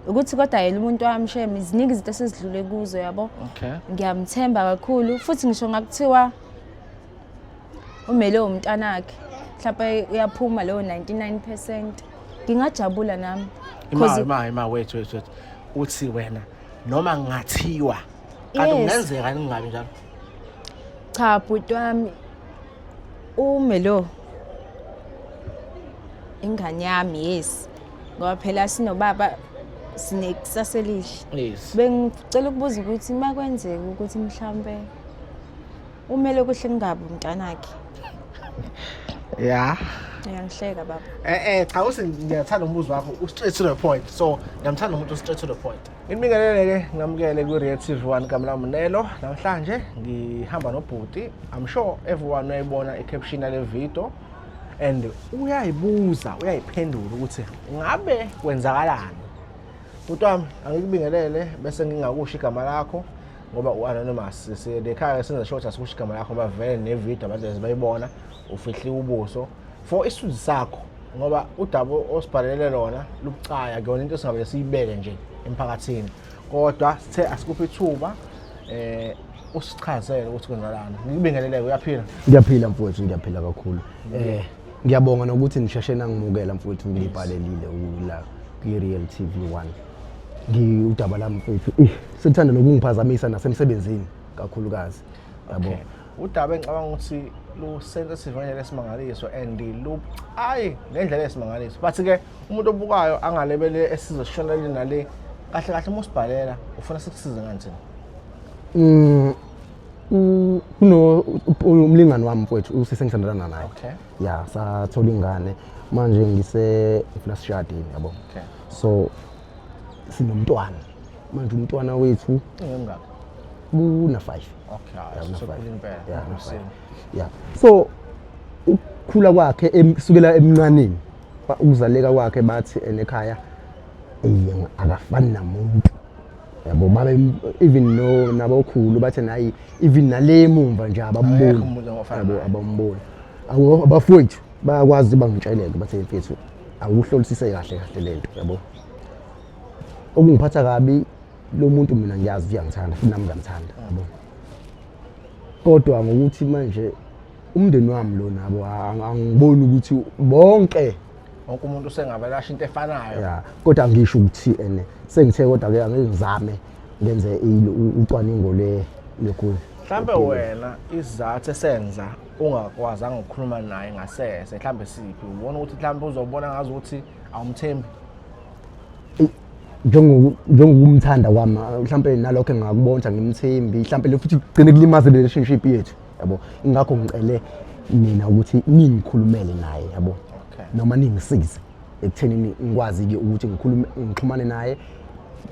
Ukuthi kodwa yena umuntu wami shem, ziningi izinto esezidlule kuzo, yabo. Ngiyamthemba kakhulu futhi ngisho ngakuthiwa umele umntanakhe mhlawumbe uyaphuma leyo 99%, ngingajabula nami. Ima, ima, ima, wait, wait, wait. Uthi wena noma ngathiwa kanti kungenzeka yini kungabi njalo? Cha bhuti wami, umelo ingane yami, yes, ngoba phela sinobaba, sinekusasa elihle. Bengicela ukubuza ukuthi uma kwenzeka ukuthi mhlambe umele kuhle kungabi umntanakhe. Uyangihleka baba. Cha, uthi ngiyathanda umbuzo wakho, u straight to the point. So ngiyamthanda umuntu straight to the point. Nginibingelele ke, ngamukele ku Real TV 1, igama lami Nelo. Namhlanje ngihamba nobhuti. I'm sure everyone uyayibona i-caption yale video and uyayibuza, uyayiphendula ukuthi ngabe kwenzakalani. Bhuti wami, angikubingelele bese ngingakusho igama lakho ngoba u-anonymous. Silekhaya senza sure ukuthi asikusho igama lakho ngoba vele ne-video abantu bayibona ufihliwe ubuso for isithunzi sakho, ngoba udaba osibhalele lona lubucaya, kuyona into esingabe siyibeke nje emphakathini, kodwa sithe asikuphi ithuba usichazele ukuthi kwenzakalani. Ngikubingelele, uyaphila? Ngiyaphila mfowethu, ngiyaphila kakhulu. Ngiyabonga nokuthi nisheshe nangimukela mfowethu, ngibhalelile la kwi-Real TV 1. Ngi udaba lami mfowethu, sekuthanda nokungiphazamisa nasemsebenzini kakhulukazi. Yabo. Okay. Udaba engicabanga ukuthi lu-sensitive ngendlela esimangaliso and lubucayi ngendlela esimangaliso. But ke umuntu obukayo angalebele esizosishonela nale kahle kahle, uma usibhalela ufuna sikusize ngani thina? Kuno umlingani wami mfowethu, usisi engithandana naye. Ya, sathola ingane. Manje ngifuna sishadeni, yabo. So sinomntwana. Manje umntwana wethu Ingaki? Kuna 5. Okay, Yeah, una sokhula 5. impela. Yeah, una 5. Usini. Yeah. So ukukhula kwakhe kusukela emncaneni, ukuzaleka kwakhe, bathi enekhaya akafani namuntu. Yabo, babe even no nabokhulu bathi nayi even nale emumva nje abamboni. Akekho umuntu ongafana Yabo, naye. abamboni. Abo abafowethu bayakwazi bangitsheleke, bathi mfethu awuhlolisise kahle kahle lento, yabo. Okungiphatha kabi, lo muntu mina ngiyazi uyangithanda futhi nami ngiyamthanda, yabo. Kodwa ngokuthi manje umndeni wami lo nabo angiboni ukuthi bonke wonke umuntu usengabelasha into efanayo. Ya, kodwa ngisho ukuthi ene sengithe kodwa ke angeke ngizame ngenze ucwaningo le lokhu. Mhlambe wena isizathu esenza ungakwazanga ukukhuluma naye ngasese mhlambe siphi? Ubona ukuthi mhlambe uzobona ngazi ukuthi awumthembi? Njengokumthanda kwami, mhlambe nalokho engakubona ngimthembi, mhlambe le futhi kugcine kulimaze le relationship yethu, yabo. Ingakho ngicele mina ukuthi ningikhulumele naye, yabo. Noma ningisize ekuthenini ngikwazi-ke ukuthi ngikhulume, ngixhumane naye,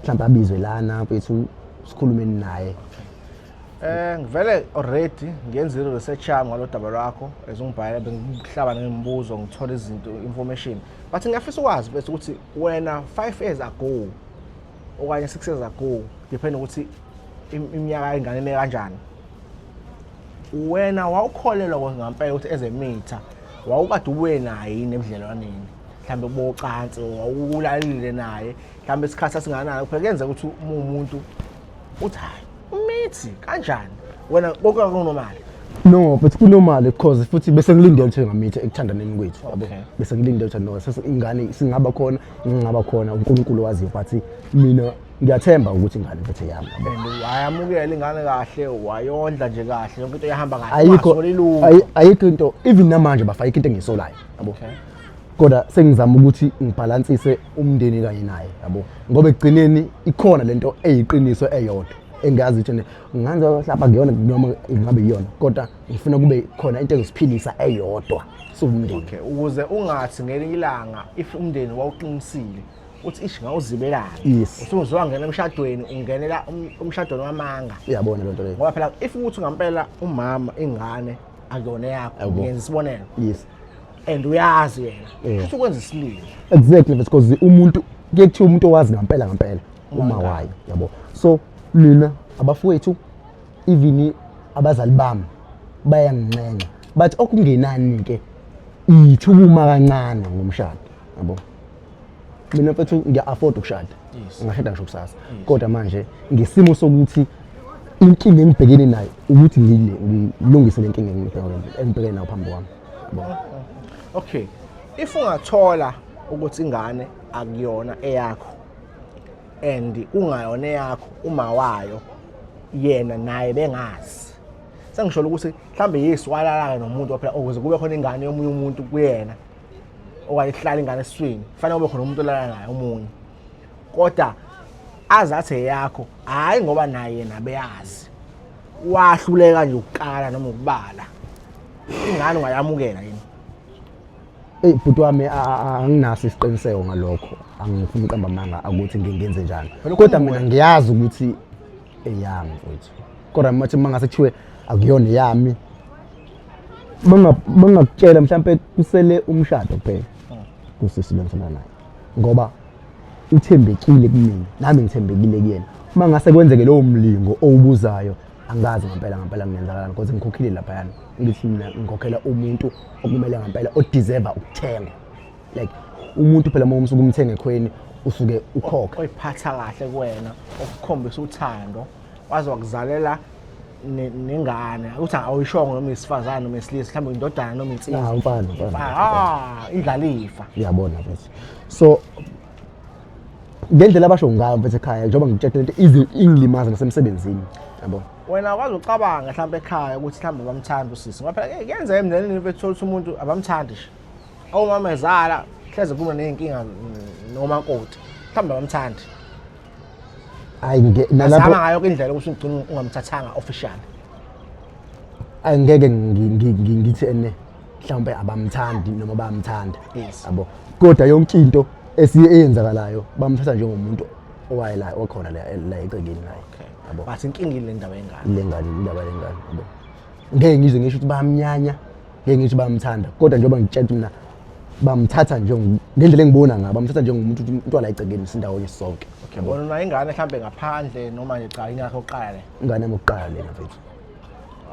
mhlawumbe abizwe lana mfethu, sikhulumeni naye. Ngivele already ngiyenzile research yami ngalo daba lwakho ezungibhalela, bengihlaba ngemibuzo, ngithola izinto, information, but ngiyafisa ukwazi bese ukuthi wena 5 years ago okanye 6 years ago, depend ukuthi iminyaka ingane ime kanjani, wena wawukholelwa ngampela ukuthi ezemitha wawukade ubuye naye yini ebudlelwaneni, mhlawumbe bocansi, wawulalile naye mhlawumbe isikhathi asinganani? Phela kuyenzeka ukuthi uma umuntu uthi hayi umithi kanjani, wena konke akunomali. No, but kunormal because futhi bese ngilindele ukuthi ngamitha ekuthandaneni kwethu, yabo. Bese ngilindele ukuthi no ingane singaba khona, ingaba khona, uNkulunkulu waziyo, but mina ngiyathemba ukuthi ingane mfethu yami, yabo. And wayamukela ingane kahle, wayondla nje kahle, yonke into yahamba kahle? Ayikho. Wasoli lutho? Ayikho into, even namanje bafa ayikho into engisolayo, yabo. Kodwa sengizama ukuthi ngibhalansise umndeni kanye naye, yabo, ngoba ekugcineni ikhona lento eyiqiniso eyodwa engiyazi ukuthi nganze mhlawumbe akuyona noma ingabe iyona, kodwa ngifuna kube khona into ezosiphilisa eyodwa siwumndeni. Okay, ukuze ungathi ngelinye ilanga if umndeni wawuqinisile uthi ish ngawuzibelana. Usuzowangena emshadweni, ungenela umshadweni wamanga. Uyabona lento leyo. Ngoba phela if ukuthi ngampela umama ingane akuyona yakho, ngenza isibonelo. And uyazi yena. Futhi ukwenza isililo. Exactly, because umuntu kuye kuthiwa umuntu owazi ngampela ngampela uma wayo, yabo. So mina abafowethu, even abazali bami bayanginxenxa, but okungenani ke ithi ukuma kancane ngomshado, yabo. Mina mfethu ngiya-afford ukushada, ngingashada ngisho kusasa, kodwa manje ngesimo sokuthi inkinga engibhekene nayo ukuthi ngile ngilungise le nkinga engibhekene nayo phambi kwami, yabo. Okay, if ungathola ukuthi ingane akuyona eyakho and kungayona eyakho, uma wayo yena naye bengazi, sengisho ukuthi mhlambe yesu walala nomuntu phela ukuze kube khona ingane yomunye umuntu kuyena, okanye ihlala ingane esiswini, kufanele kube khona umuntu olala naye omunye, kodwa azathi eyakho, hhayi ngoba naye yena beyazi, wahluleka nje ukukala noma ukubala, ingane ungayamukela yini? Eyi bhuti wami, anginaso isiqiniseko ngalokho, angifuni uqamba amanga ukuthi ngingenze njani, kodwa mina ngiyazi ukuthi eyami mfowethu. Kodwa mathi uma ngase kuthiwe akuyona eyami, bangakutshela mhlampe kusele umshado kuphela kusisi lo ngithandana naye, ngoba uthembekile kumina nami ngithembekile kuyena. Uma ngase kwenzeke lowo mlingo owubuzayo, angazi ngampela ngampela ngingenzakalani, because ngikhokhile laphayana. Ngithi mina ngikhokhela umuntu okumele ngampela odeserve ukuthengwa, like umuntu phela uma usuke umthenga ekhweni usuke ukhokha. Oyiphatha kahle kuwena, okukhombisa uthando, waze wakuzalela nengane, ukuthi awuyishongo noma isifazane noma isilisa, mhlawumbe indodana noma insizwa. Ah, umfana, umfana. Ah, indlalifa. Uyabona mfethu, so ngendlela abasho ngayo mfethu ekhaya, njengoba ngikutshela lento ize ingilimaza nasemsebenzini, yabo. Wena wazi ucabanga mhlawumbe ekhaya ukuthi mhlawumbe abamthandi usisi, ngoba phela kuyenzeka emndenini mfethu uthola ukuthi umuntu abamthandi nje, omama ezala hleze kuba ney'nkinga nomakoti, mhlawumbe abamthandi. Hayi nalapho azama ngayo indlela ukuthi ugcine ungamthathanga official. Angeke ngithi ene mhlawumbe abamthandi noma bayamthanda, Yes. yabo, kodwa yonke into esiye eyenzakalayo bamthatha njengomuntu owayela okhona la la ecekeni naye, yabo. But inkinga ile ndaba yengane. Le ngane, indaba lengane, yabo. Ngeke ngize ngisho ukuthi bayamnyanya, ngeke ngisho bayamthanda, kodwa njengoba ngitshela ukuthi mina bamthatha ngendlela engibona ngayo, bamthatha njengomuntu ukuthi umntwana ecekeni sindawonye sonke. Okay, wena unayo ingane mhlawumbe ngaphandle noma nje cha, ingakho yokuqala le? Ingane yami yokuqala lena mfethu.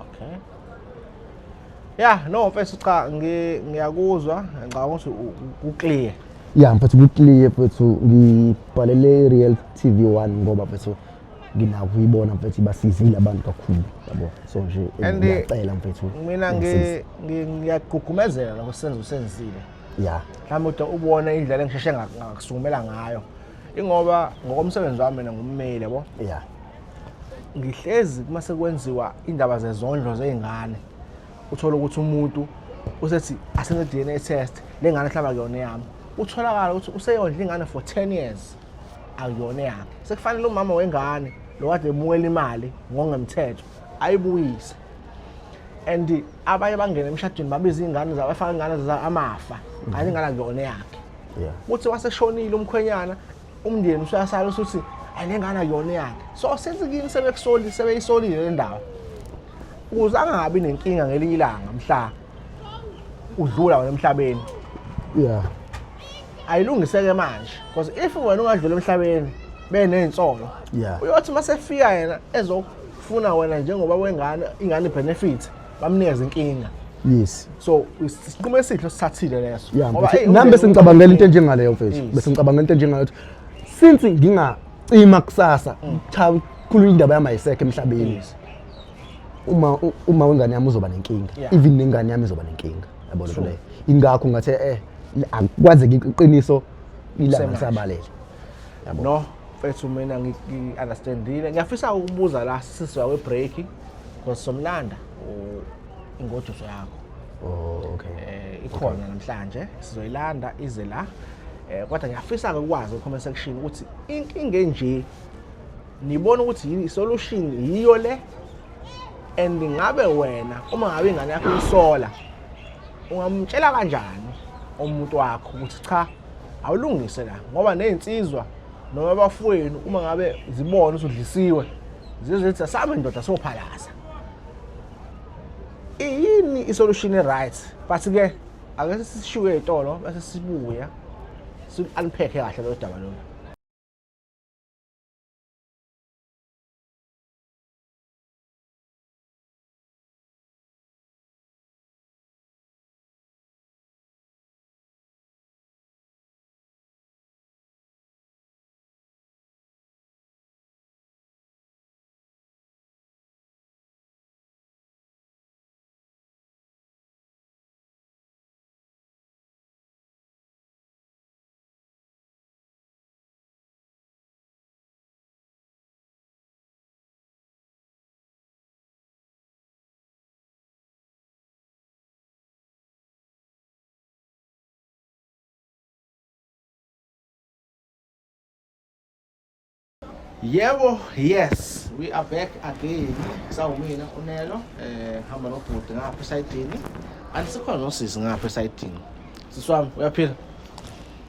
Okay. Yeah, no mfethu, cha, ngiyakuzwa, ngicabanga ukuthi ku-clear. Ya mfethu, ku-clear mfethu. Ngibhalele i-Real TV 1 ngoba mfethu nginakho ukuyibona mfethu, ibasizile abantu kakhulu, yabo. So nje And, ngiyacela mfethu, mina ungisize. Ngiyagqugqumezela lokho senzo usenzile. Mhlawumbe ude ubone indlela engisheshe ngakusukumela ngayo, ingoba ngokomsebenzi wami mina ngummeli, yabo. Ngihlezi uma sekwenziwa indaba zezondlo zey'ngane, uthola ukuthi umuntu usethi asenze DNA test, le ngane mhlawumbe akuyona eyami, utholakala ukuthi useyondla ingane for 10 years, akuyona eyakhe. Sekufanele umama wengane lo kade emukela imali ngokungemthetho ayibuyise. And abanye bangena emshadweni babiza iy'ngane zabo, bafaka iy'ngane zabo amafa, kanti ingane akuyona eyakhe. Kuthi waseshonile umkhwenyana, umndeni usuyasala usuthi ayi, le ngane akuyona eyakhe. So sethi kini sebekusoli, sebeyisolile le ndaba, ukuze angabi nenkinga ngelinye ilanga mhla udlula wena emhlabeni. Ayilungiseke manje, because if wena ungadlula emhlabeni beney'nsolo, uyothi uma sefika yena ezofuna wena njengoba wengane, ingane benefit, bamnikeze inkinga. So isinqumo esihle osithathile leso. Yeah, Ngoba, mfethu, eyi, nami umndeni bese ngicabangela into enjengaleyo mfethu. Yes. Bese ngicabangela into enjengaleyo ukuthi since ngingacima kusasa, cha, khuluma indaba yami ayisekho emhlabeni. Uma wengane yami uzoba nenkinga. Even nengane yami izoba nenkinga, yabo lento leyo. Ingakho ngathi akwazeki iqiniso ilanga Kusemanje. lisabalele, yabo. No mfethu, mina ngi-understandile. Ngiyafisa ukubuza la sisiwa kwe-break, because somlanda ingoduso yakho. Oh, okay. Ikhona namhlanje, sizoyilanda ize la. Kodwa ngiyafisa ke ukwazi ku comment section ukuthi inkinga enje nibona ukuthi yini solution yiyo le, and ngabe wena uma ngabe ingane yakho isola ungamtshela kanjani umuntu wakho ukuthi cha, awulungise la, ngoba nezinsizwa noma abafowenu uma ngabe zibona ukuthi udlisiwe zizothi asabe indoda sophalaza. Yini isolution e-right? But ke ake sisishuke ey'tolo bese sibuya si-unpack kahle lo daba lolu. Yebo, yes, we are back again. Sawumina uNelo, hamba nobhuti ngapha esayidini. Kanti sikhona nosisi ngapha esayidini. Sisi wami, uyaphila?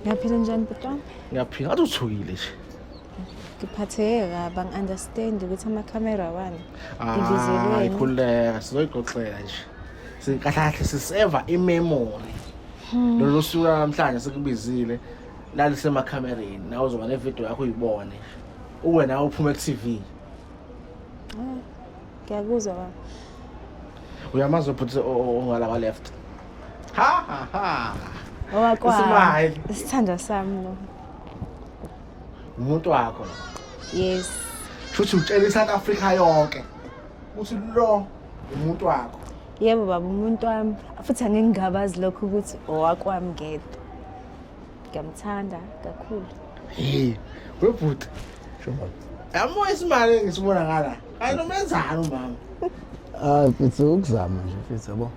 Ngiyaphila njani bhuti wami? Ngiyaphila. Ngathi uthukile nje. Ngiphatheke kabi, angi-understand ukuthi amakhamera wani. Hayi, Ngibizelweni. khululeka, sizoyixoxela nje. Sikahle kahle siseva imemory. Lolu suku namhlanje sikubizile lalisemakhamereni, nawe uzoba nevideo yakho uyibone. Uwe nawe uphume ku-TV. Ngiyakuzwa baba. Uyamazi ubhuti ongala kwa left. Ha ha ha. Owakwami. Ismile. Isithandwa sami lo. Umuntu wakho lo. Yes. Shuthi utshela iSouth Africa yonke ukuthi lo umuntu wakho. Yebo baba umuntu wami futhi angingabazi lokho ukuthi owakwami ngedwa. Ngiyamthanda kakhulu. Hey, webhuti. Sure baba. Yamo isimali engisibona ngala. Hayi nomenzani umama. Ah mfethu ukuzama nje mfethu yabo.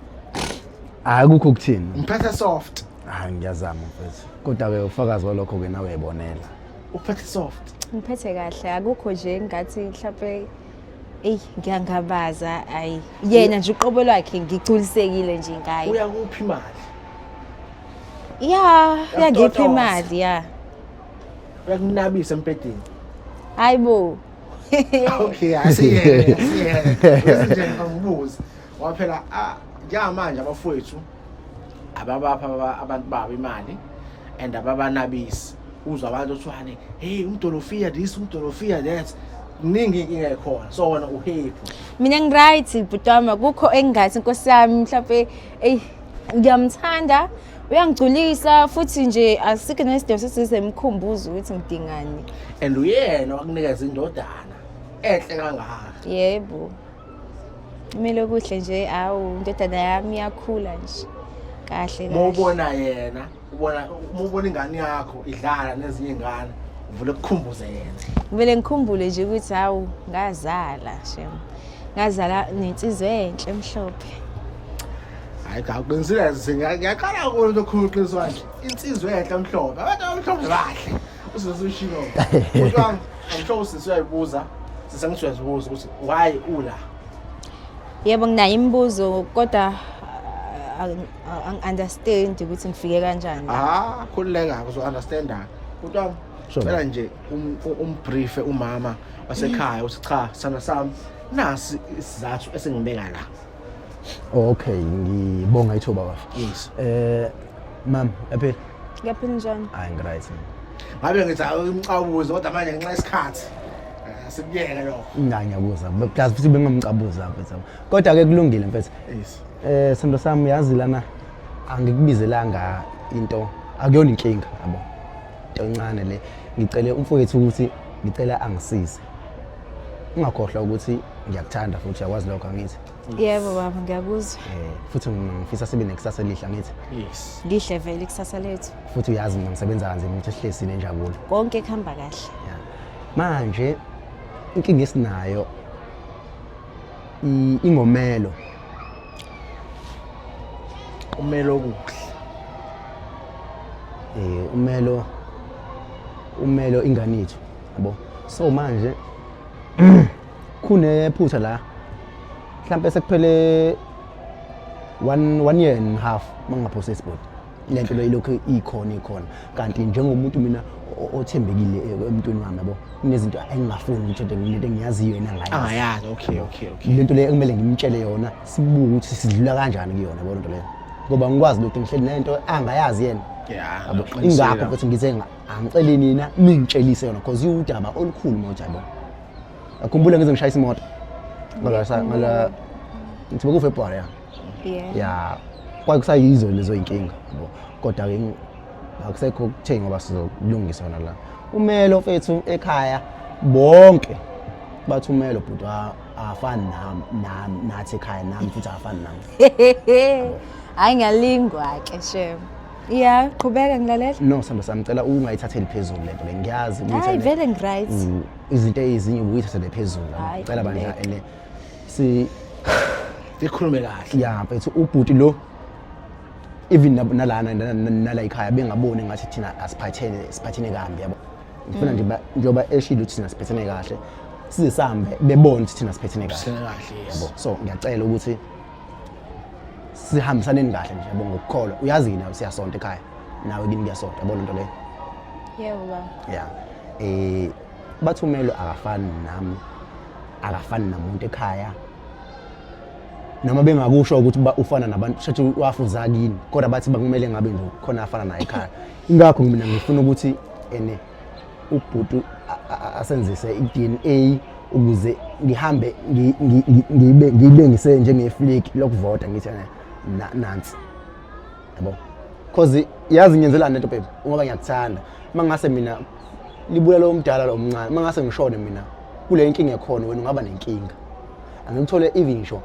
Akukho ukuthini. Ngiphethe soft. Ah ngiyazama mfethu. Kodwa ke ufakazi walokho ke nawe uyayibonela. Uphethe soft. Ngiphethe kahle akukho nje ngathi mhlawumbe eyi ngiyangabaza ayi yena nje uqobo lwakhe ngigculisekile nje ngaye. Uyakuphi imali? Ya, uyangipha Uyakutotosa. imali ya. Uyakunabisa empedeni. Hayi bo. Okay, asiyeke, asiyeke. Bese nje ngibuze. Ngoba phela njengamanje abafowethu ababapha abantu babo imali and ababanabisi. Uzwa abantu kuthiwane, hey umdolofiya this, umdolofiya that. Kuningi inkinga ekhona. So wena uhappy. Mina ngiright bhuti wami akukho engingathi nkosi yami mhlawumbe eyi ngiyamthanda uyangigculisa futhi nje asikho nesidingo sokuthi ngimkhumbuze ukuthi ngidingani. And uyena wakunikeza indodana enhle kangaka. Yebo. Kumele kuhle nje awu indodana yami iyakhula nje. Kahle Uma kahle. ubona yena, ubona uma ubona ingane yakho idlala nezinye ingane, uvule kukhumbuze yena. Ngivele ngikhumbule nje ukuthi hawu ngazala shem. Ngazala nensizwa enhle emhlophe. Hayi cha, uqinisile sisi, ngiyaqala ukubona into okhuluma uqiniso kanje. Insizwa enhle emhlophe, abantu abamhlophe bahle. Usisi ushilo. Bhuti wami, I'm sure usisi uyayibuza. Sisi angithi uyazibuza ukuthi why ula? Yebo nginayo imibuzo kodwa angi-understand ukuthi ngifike kanjani. Ah, khululeka uzo understand. Bhuti wami, Sure. cela nje umbriefe umama wasekhaya uthi cha sithanda sami nasi isizathu esingibeka la. Okay, ngibonga ithuba baba. Yes. Mam, yaphila? Ngiyaphila njani? Hayi ngiright. Ngabe ngithi awumcabuze kodwa manje ngenxa yesikhathi sikuyeke lokho. Nga ngiyabuza. Plus futhi bengamcabuza mfethu. Kodwa ke kulungile mfethu. Yes. Sithando sami yazi lana angikubizelanga into akuyona inkinga yabo. Into encane le ngicele umfowethu ukuthi ngicela angisize. Ungakhohlwa ukuthi ngiyakuthanda futhi uyakwazi lokho angithi. Yebo baba ngiyakuzwa. Futhi mina ngifisa sibe nekusasa elihle angithi. Yes. Lihle vele ikusasa lethu. Futhi uyazi mina ngisebenza kanzima ukuthi sihlezi sinenjabulo. Konke kuhamba kahle. Yeah. Manje inkinga esinayo ingomelo. Umelo kuhle. Umelo ingane yethu yabo. So manje kunephutha la mhlambe sekuphele one year and a half mangaphose isibodi lento le ilokhu ikhona kanti njengomuntu mina othembekile emntwini wami yabo kunezinto engingafuni ukuthi lento engiyaziyo yena angayazi. Angayazi. Okay, okay, okay. Lento le ekumele ngimtshele yona sibuke ukuthi sidlula kanjani kuyona yabo lento leyo ngoba ngikwazi lokhu ngihleli nento angayazi yena. Yeah, Yabo, uqinisile. ingakho futhi ngithe angiceli nina ningitshelise yona because iwudaba olukhulu manje yabo. Akhumbule ngize ngishayisa imoto. Ngala ngithi beku February ya. Yeah. Ya kwakusayizo lezo inkinga yabo. Kodwa ke akusekho ukutheni ngoba sizolungisa yona la. Umelo mfethu ekhaya bonke bathi umelo bhuti afani nami nathi ekhaya nami futhi afani nami. Hayi ngiyalingwa ke shem. Ya, qhubeka ngilalela. No sithando sami ngicela ungayithatheli phezulu lento le ngiyazi ukuthi Hayi vele ngiright. Izinto ezinye ubuyithathele phezulu. Hayi, Ngicela bandla khululeka. ene si Sikhulume kahle. Ya mfethu ubhuti lo even nalana nala ekhaya bengaboni ngathi thina asiphathene siphathene kambi yabo. Ngifuna nje njengoba eshilo ukuthi thina siphethene kahle, size sihambe bebone ukuthi thina siphethene kahle. Siphethene kahle, yes. Yabo. So ngiyacela ukuthi sihambisaneni kahle nje, yabo, ngokukholwa. Uyazi nawe siyasonta ekhaya, nawe kini kuyasonta, yabo lento leyo. Yebo baba. Yeah. Bathi uMelo akafani nami, akafani namuntu ekhaya. Noma bengakusho ukuthi ufana nabantu, shuthi wafuza kini, kodwa bathi bakumele ngabe nje khona afana naye ekhaya. Ingakho mina ngifuna ukuthi ene ubhuti asenzise i-DNA ukuze ngihambe ngiyibengise njenge-flick lokuvota, ngithi ene nansi, yabo. Cause yazi ngiyenzelani lento baby, ngoba ngiyakuthanda. Mangase mina libuya lo mdala lo mncane, mangase ngishone mina kule nkinga ekhona, wena ungaba nenkinga. Angikuthole even ngisho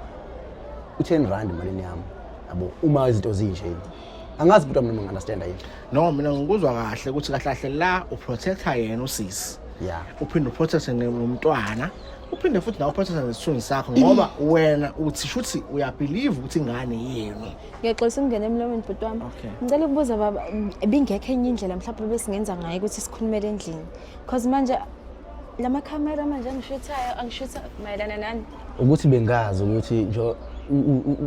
u-10 rand emalini yami, yabo, uma izinto zinje. Angazi bhuti wami noma ngi-understand yini. No, mina ngikuzwa kahle ukuthi kahle kahle la uprotecta yena usisi. Uphinde uprotecte nomntwana, uphinde futhi nawe uprotecte nesithunzi sakho, ngoba wena uthi shuthi uyabelieve ukuthi ingane yenu. Ngiyaxolisa ukungena emlomeni bhuti wami. Ngicela ukubuza baba, ibingekho enye indlela mhlawumbe besingenza ngayo ukuthi sikhulumele endlini? Cause manje lama camera manje angishuthayo, angishutha mayelana nani? Ukuthi bengazi ukuthi nje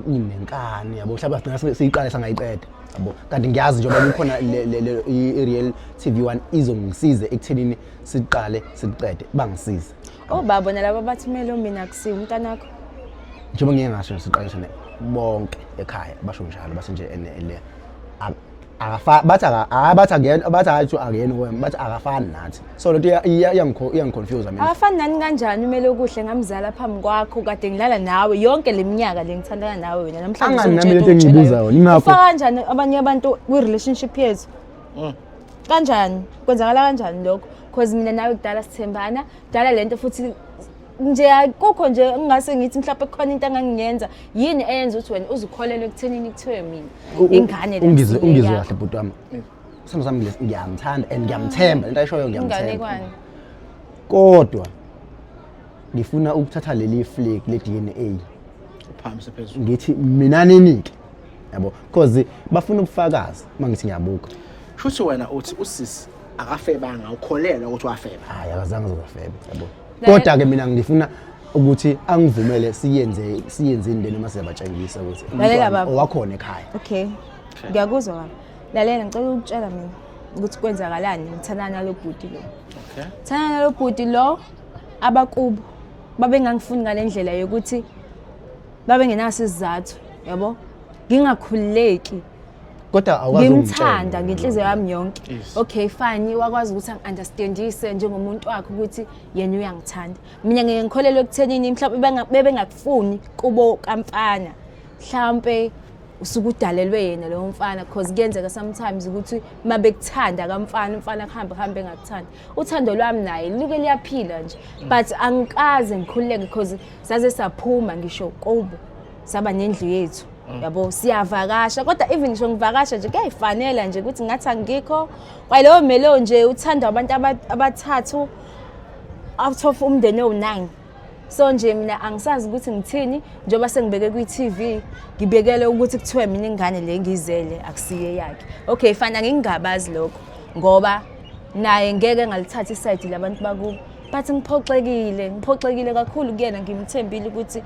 unenkani, yabo, mhlawumbe sigcina siyiqale sangayiqeda, yabo. Kanti ngiyazi njengoba kukhona le i-Real TV 1 izongisiza ekuthenini siqale siqede, bangisize. Obaba bona laba bathumele mina kusiwe umntanakho. Njengoba ngike ngasho siqale sene bonke ekhaya basho njalo, base nje ene le akafa bathi aka bathi akuyena, bathi hayi akuyena wena, bathi akafani nathi. So lento iyangiconfuse mina. Akafani nani kanjani? Umele okuhle ngamzala phambi kwakho, kade ngilala nawe yonke leminyaka le ngithandana nawe wena namhlanje. Angani nami lento engiyibuza yona, ingakho. Ufaka kanjani abanye abantu kwi-relationship yethu? Kanjani? Kwenzakala kanjani lokho? Cause mina nawe kudala sithembana, kudala lento futhi nje akukho nje engingase ngithi mhlawumbe kukhona into engangiyenza. Yini eyenza ukuthi wena uzukholelwe ekuthenini kuthiwe mina ingane le Ungizwe kahle bhuti wami. Isithando sami ngiyamthanda and ngiyamthemba, lento ayishoyo ngiyamthemba. Inganekwane. Kodwa ngifuna ukuthatha leli flick le DNA uphamise phezulu, ngithi mina ninike, yabo, because bafuna ubufakazi mangithi ngiyabuka. Shuthi wena uthi usisi akafebanga, ukholelwa ukuthi wafeba? Hayi, akazange azofebe, yabo. Kodwa ke mina ngifuna ukuthi angivumele siyenze into noma siyabatshengisa ukuthi Lalela baba. owakhona ekhaya. Okay. Ngiyakuzwa baba. Lalela, ngicela ukutshela mina ukuthi kwenzakalani ngithandana nalo bhuti lo. Ngithandana nalo bhuti lo, abakubo babengangifuni ngale ndlela yokuthi babengenaso isizathu, yabo? Ngingakhululeki. Kodwa awukwazi Ngimthanda ngenhliziyo yami yonke. Okay, fine, wakwazi ukuthi angi-understandise njengomuntu wakhe ukuthi yena uyangithanda. Mina ngeke ngikholelwe ekuthenini mhlawumbe bebengakufuni kubo kamfana. Mhlawumbe usuke udalelwe yena lowo mfana, cause kuyenzeka sometimes ukuthi uma bekuthanda kamfana, umfana kuhambe kuhambe engakuthandi. Uthando lwami naye luke liyaphila nje, but angikaze ngikhululeke cause saze saphuma ngisho kubo, saba nendlu yethu, yabo, siyavakasha. Kodwa even ngisho ngivakasha nje kuyayifanela nje ukuthi ngathi angikho kwalowo melo nje uthandwa abantu abathathu out of umndeni owu-9. So nje mina angisazi ukuthi ngithini, njengoba sengibeke kwi-TV, ngibekele ukuthi kuthiwe mina ingane le ngiyizele akusiye yakhe. Okay, fine, angingabazi lokho ngoba naye ngeke ngalithatha isayidi labantu bakubo, but ngiphoxekile, ngiphoxekile kakhulu kuyena. Ngimthembile ukuthi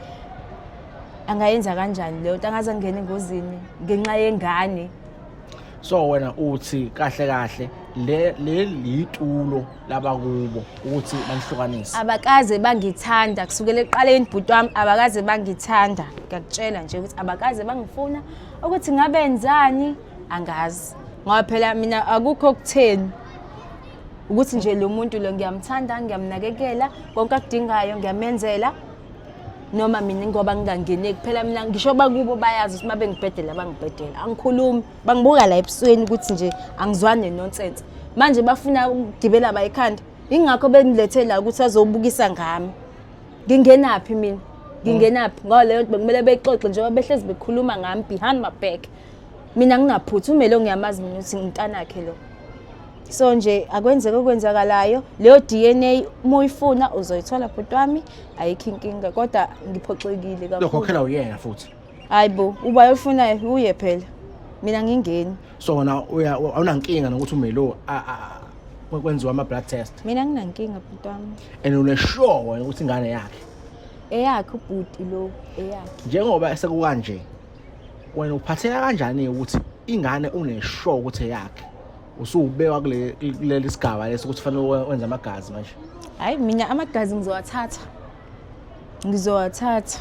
angayenza kanjani leyo nto, angaze angene engozini ngenxa yengane. So wena uthi kahle kahle le litulo labakubo ukuthi banihlukanise? Abakaze bangithanda kusukela ekuqaleni bhuti wami, abakaze bangithanda. Ngiyakutshela nje ukuthi abakaze bangifuna, ukuthi ngabenzani angazi, ngoba phela mina akukho okutheni ukuthi nje lo muntu lo ngiyamthanda, ngiyamnakekela, konke akudingayo ngiyamenzela, noma mina ngoba ngingangeneki phela. Mina ngisho bakubo bayazi ukuthi uma bengibhedela bangibhedela, angikhulumi, bangibuka la ebusweni ukuthi nje angizwani nonsense. Manje bafuna ukugibela bayikhanda, ingakho bengilethe la ukuthi azobukisa ngami. Ngingenaphi mina? Ngingenaphi? Ngoba leyo nto bekumele beyixoxe njengoba behlezi bekhuluma ngami behind my back. Mina nginaphutha, umele ngiyamazi mina ukuthi ngimntanakhe lo. So nje akwenzeke okwenzakalayo, leyo DNA uma uyifuna uzoyithola bhuti wami, ayikho inkinga, kodwa ngiphoxekile kakhulu. Lokhokhela uyena futhi? Hayi bo, uba ufunayo uye phela, mina ngingeni. So wena awunankinga nokuthi umelo Kwenziwa ama-blood test. Mina nginankinga bhuti wami. And une-sure wena ukuthi ingane yakhe? Eyakhe ubhuti lo, eyakhe. Njengoba sekukanje, wena uphatheka kanjani ukuthi ingane une-sure ukuthi eyakhe? Usuwubekwa kuleli sigaba lesi ukuthi fanele wenze amagazi manje. Hayi, mina amagazi ngizowathatha. Ngizowathatha.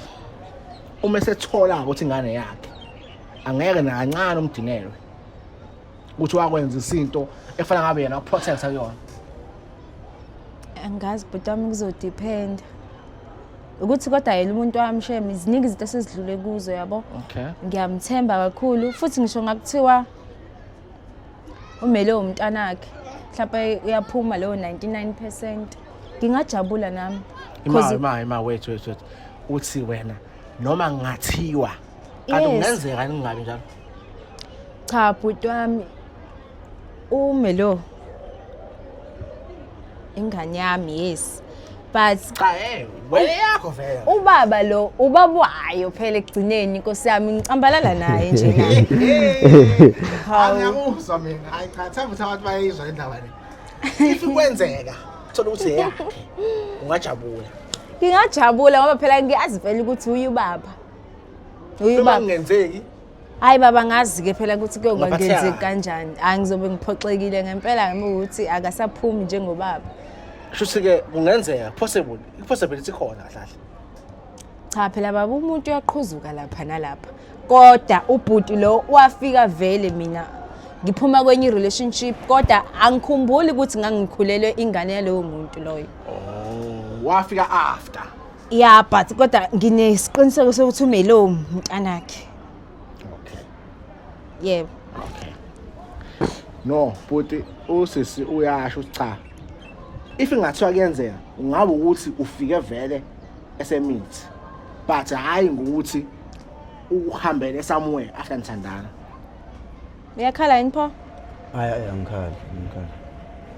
Uma esethola ukuthi ingane yakhe, angeke nakancane umdinelwe ukuthi wakwenza isinto efana ngabe yena uprotect kuyona. Angazi bhuti wami, kuzodependa ukuthi kodwa yena umuntu wami shem, ziningi izinto esezidlule kuzo, yabo. Ngiyamthemba kakhulu futhi ngisho ngakuthiwa umele umntanakhe mhlawumbe uyaphuma leyo 99%, ngingajabula nami. Ima ima, wait, wait, wait. Uthi wena noma ngathiwa kanti kungenzeka yini kungabi njalo? Cha bhuti wami, uMelo ingane yami, yes, but Cha, wena yakho vele. Ubaba lo ubaba wayo phela ekugcineni, inkosi yami, ngicambalala naye nje naye. Hawu. Angiyakuzwa mina. Hayi cha, themba ukuthi abantu bayayizwa le ndaba le. If kwenzeka thola ukuthi eyakhe, ungajabula? Ngingajabula ngoba phela ngiyazi vele ukuthi uye ubaba, uye Uma ubaba. kungenzeki? Hayi baba, ngazi-ke phela ukuthi kuyoba Ungaphatheka ngenzeki kabi. kanjani. Hayi, ngizobe ngiphoxekile ngempela ngima ukuthi akasaphumi njengobaba. Shuthi-ke kungenzeka, possible, i-possibility ikhona kahle kahle. Cha phela baba, umuntu uyaqhuzuka lapha nalapha, kodwa ubhuti lo wafika vele mina ngiphuma kwenye i-relationship, kodwa angikhumbuli ukuthi ngangikhulelwe ingane yalowo muntu loyo. Oh, wafika after. Ya, but kodwa nginesiqiniseko sokuthi uMelo mntanakhe. Yebo. Okay, no bhuti, usisi uyasho ukuthi cha, if ingathiwa kuyenzeka ungabe ukuthi ufike vele esemithi, but hhayi ngokuthi uhambele somewhere after nithandana. Uyakhala yini pho? Hayi hayi, angikhali, angikhali.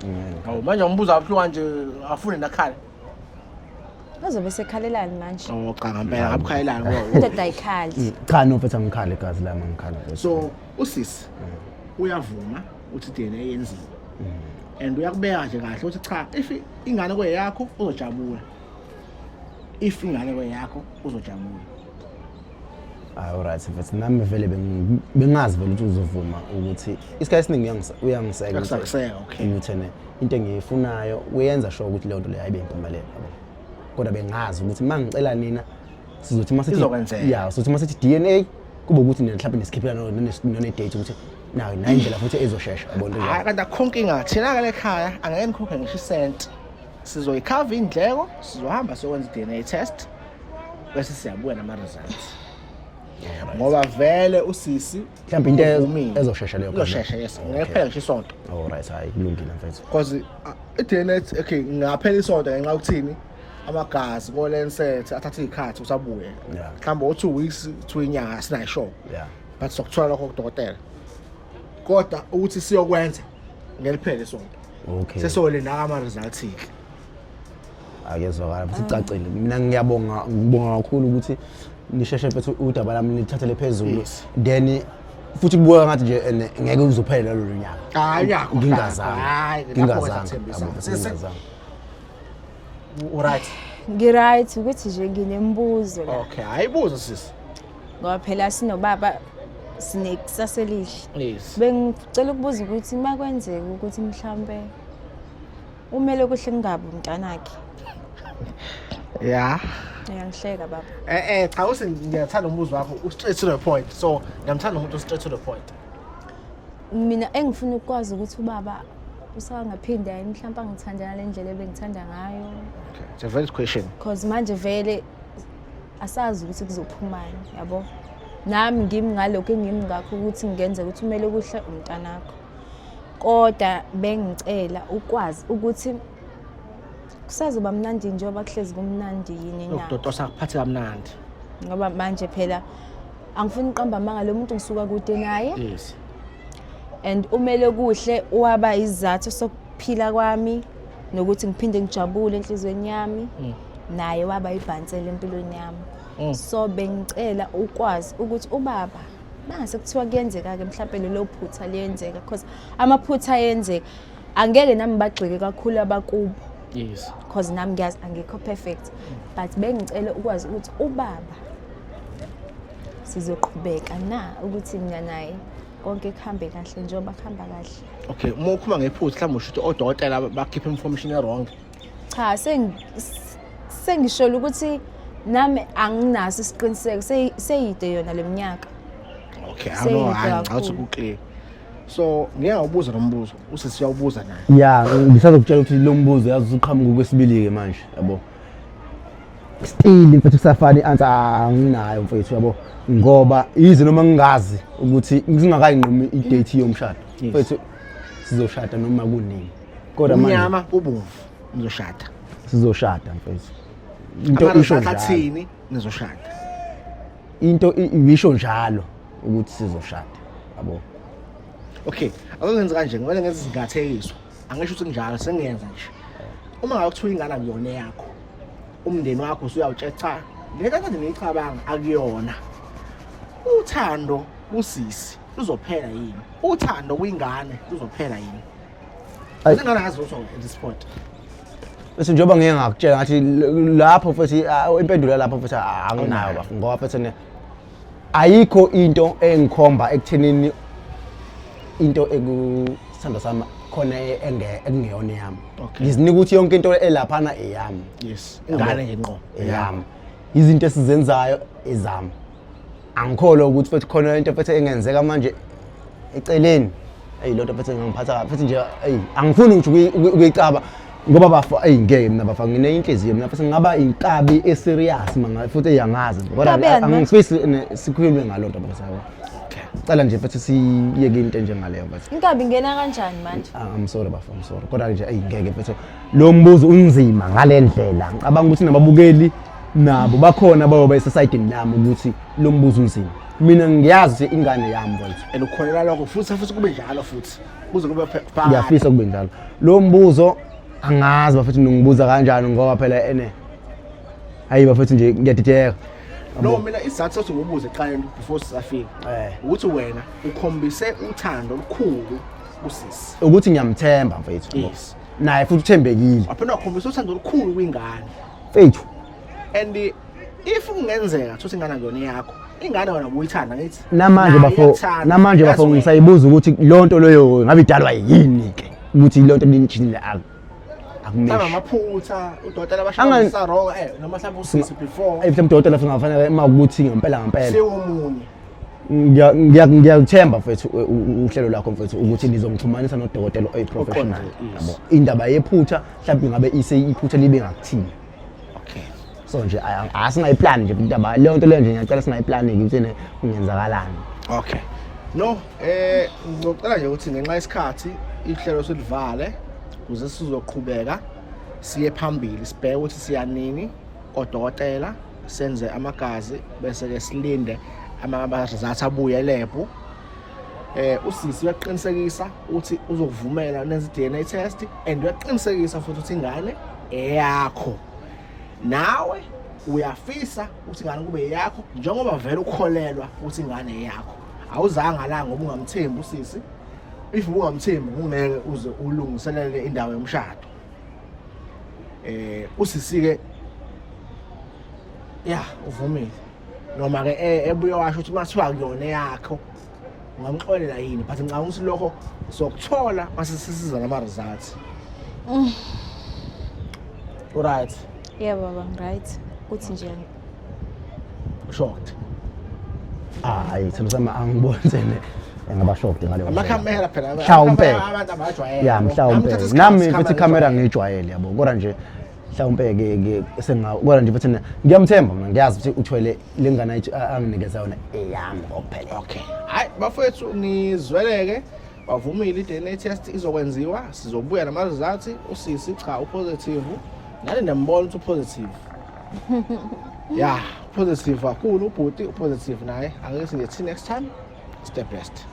Ngeke. Awu, manje umbuzo abuhlungu kanje, afune nakhala. Bazobe sekhalelani manje? Oh cha, ngempela ngabe ukhalelani ngoba Indoda ayikhali. Cha no mfethu, angikhali, igazi lami, angikhali mfethu. So usisi uyavuma ukuthi DNA yenziwe and uyakubeka nje kahle ukuthi cha, if ingane kweyakho uzojabula, if ingane kweyakho uzojabula. Hayi, alright mfethu, nami vele bengazi vele ukuthi uzovuma, ukuthi isikhathi esiningi uyangiseka Uyakuseka, okay. Ukuthi ene into engiyifunayo uyenza sure ukuthi leyo nto leyo ayibe impumelelo, yabo. Kodwa bengazi ukuthi uma ngicela nina sizothi uma sithi Izokwenzeka. Ya, sizothi uma sithi DNA kube ukuthi nina mhlawumbe nesikhiphela none-date ukuthi nayo nayo indlela futhi ezoshesha, yabo, into Hhayi, enjalo. kanti akukho nkinga, thina-ke lekhaya angeke nikhokhe ngisho isenti, sizoyikhava iy'ndleko, sizohamba siyokwenza i-DNA test bese siyabuya nama-results ngoba vele usisi Mhlawumbe into uvumile. ezoshesha leyo. Izoshesha, yes. Okay. Ngeke kuphele ngisho isonto. Alright, hayi kulungile mfethu. Because i-DNA, okay, ngaphela isonto ngenxa yokuthini, amagazi ko-Lancet athatha iy'khathi usabuye. Mhlawumbe o-2 weeks to inyanga, sinayo sure, but sokuthola lokho kudokotela, kodwa ukuthi siyokwenza ngeliphele isonto. Sesiyolinda ama-results-ke. Akezwakala futhi, icacile. Mina ngiyabonga, ngibonga kakhulu ukuthi nisheshe mfethu udaba lami nilithathele phezulu. Then futhi kubukeka ngathi nje ene ngeke uzophela lolu nyaka. Hayi, uyakho. Ngingazanga. Hayi, lapho-ke Ngingazanga. sathembisa. Yabo, ngingazanga. Uright? Ngi-right, ukuthi nje nginembuzo la. Okay, hayibuza sisi. Ngoba phela sinobaba sinekusasa elihle. Bengicela ukubuza ukuthi uma kwenzeka ukuthi mhlambe umele kuhle kungabi umntanakhe. Uyangihleka baba. Cha, uthi ngiyathanda umbuzo wakho, u-straight to the point, so ngiyamthanda umuntu straight to the point. Mina engifuna ukwazi ukuthi ubaba usangaphinda yini mhlawumbe angithanda ngale ndlela ebengithanda ngayo. Okay, it's a valid question. Cause manje vele asazi ukuthi kuzophumani, yabo. Nami ngimi ngalokho engimi ngakho ukuthi ngenze ukuthi umele kuhle umntanakho. Kodwa bengicela ukwazi ukuthi kusazoba mnandi njengoba kuhlezi kumnandi yini na? Ukutotosa kuphathe kamnandi. Ngoba manje phela angifuni uqamba amanga, lo muntu ngisuka kude naye. And umele kuhle waba isizathu sokuphila kwami nokuthi ngiphinde ngijabule enhliziyweni yami, naye waba ibhansela empilweni yami. So bengicela ukwazi ukuthi ubaba mangase kuthiwa kuyenzeka-ke mhlawumpe lelo phutha liyenzeka, because amaphutha ayenzeka. Angeke nami bagxeke kakhulu abakubo. Yes. Cause nami ngiyazi angikho perfect. But bengicela ukwazi ukuthi ubaba sizoqhubeka na ukuthi mina naye konke kuhambe kahle njengoba kuhamba kahle. Okay, uma ukhuluma ngephutha mhlawumbe usho ukuthi odokotela bakhipha information e-wrong. Cha, sengisholo ukuthi nami anginaso isiqiniseko, seyide yona leminyaka. Okay, ano hayi ngicabanga ukuthi ku-clear. So ngeke ngawubuza lo mbuzo, usisi uyawubuza naye. Ya, ngisazokutshela ukuthi lo mbuzo yazi usuqhamuka kwesibili-ke manje, yabo. Still mfethu kusafana i-answer anginayo mfethu, yabo. Ngoba yize noma ngingazi ukuthi ngingakayinqumi i-date yomshado. Mfethu sizoshada noma kunini. Kodwa manje Umnyama ubomvu nizoshada. Sizoshada mfethu. Into isho njalo. Athini nizoshada. Into isho njalo ukuthi sizoshada. Yabo. Okay, akungenzi kanje, ngimele ngenze izingathekiso. Angisho ukuthi kunjalo, sengiyenza nje. Uma ngabe kuthiwa ingane akuyona eyakho, umndeni wakho usuyawutshela cha, le nto kade niyicabanga akuyona. Uthando kusisi luzophela yini? Uthando kwingane luzophela yini? Ingane akazi lutho at this point. Bese njengoba ngike ngakutshela ngathi lapho futhi impendulo lapho futhi anginayo bafo ngoba futhi ne ayikho into engikhomba ekuthenini into ekusithando sami khona ekungeyona eyami. Ngizinika ukuthi yonke into elaphana eyami. Yes. Ingane nje ngqo. Eyami. Izinto esizenzayo ezami. Angikholwa ukuthi futhi khona into futhi engenzeka manje eceleni. Eyi lento futhi ngangiphatha kabi futhi nje eyi angifuni ngisho ukuyicaba ngoba bafa eyi ngeke mina bafa ngine inhliziyo mina futhi ngingaba inkabi eserious manga futhi eyangazi kodwa angifisi sikhulume ngalonto bafethu yabo. Cela nje futhi siyeke into enjengaleyo mfethu. Inkabi ingena kanjani manje? I'm sorry bafo, I'm sorry. Kodwa nje eyi ngeke mfethu lo mbuzo unzima ngale ndlela. Ngicabanga ukuthi nababukeli nabo bakhona bayoba esesayidini lami ukuthi lo mbuzo unzima. Mina ngiyazi ukuthi ingane yami mfethu. And ukholelwa lokho futhi futhi kube njalo futhi. Kuze kube phakathi. Ngiyafisa kube njalo. Lo mbuzo angazi bafethu ningibuza kanjani ngoba phela ene hayi bafethu nje ngiyadideka. No mina isizathu sokuthi ngibuze eqaleni before sisafika. Ukuthi wena ukhombise uthando olukhulu kusisi. Ukuthi ngiyamthemba mfethu. Yes. Naye futhi uthembekile. Waphinde wakhombisa uthando olukhulu kwingane. Mfethu. And if kungenzeka ukuthi ingane akuyona eyakho, ingane wena ubuyithanda ngithi. Namanje bafo, namanje bafo ngisayibuza ukuthi lonto leyo ngabe idalwa yini ke ukuthi lonto linjinile akumeshi. Mhlawumbe amaphutha udokotela abashaya wrong noma mhlawumbe usisi before. Mhlawumbe udokotela singafanele uma ukuthi ngempela ngempela. Sewomunye. Ngiyakuthemba mfethu uhlelo lwakho mfethu ukuthi nizongixhumanisa nodokotela oyi-professional. Yabo. Indaba yephutha mhlawumbe ngabe ise iphutha libe ngakuthini. Okay. So nje asingayiplani nje indaba leyo nto leyo nje ngiyacela singayiplani ukuthi kungenzakalani. Okay. No, ngizocela nje ukuthi ngenxa yesikhathi ihlelo silivale ukuze sizoqhubeka siye phambili sibheke ukuthi siya nini kodokotela senze amagazi bese ke silinde ama-results abuye lab. Usisi uyaqinisekisa ukuthi uzokuvumela nenze i-DNA test and uyaqinisekisa futhi ukuthi ingane eyakho. Nawe uyafisa ukuthi ingane kube eyakho njengoba vele ukholelwa ukuthi ingane eyakho. Awuzanga la ngoba ungamthembi usisi. If ungamthembi ungeke uze ulungiselele indawo yomshado. Usisi ke ya uvumile noma ke ebuye washo ukuthi mathiwa kuyona eyakho ungamxolela yini, but ngicabanga ukuthi lokho sokuthola mase sisiza nama results. Right. Yebo baba, right. Kuthi nje shocked. Hayi, thina sama angiboni sene engaba shocked ngaleyo. Amakhamera phela mhlawumbe abantu abajwayele. Ya mhlawumbe nami futhi ikhamera ngijwayele yabo. Kodwa nje mhlawumbe ke ke senga kodwa nje futhi ngiyamthemba mina ngiyazi ukuthi uthwele lengane ayithi anginikeza yona eyami ngokuphelele. Okay. Hayi bafowethu nizweleke bavumile i-DNA test izokwenziwa sizobuya nama results usisi cha upositive nani niyambona ukuthi upositive. Yeah, positive kakhulu ubhuti upositive naye. Ake sithi next time stay blessed.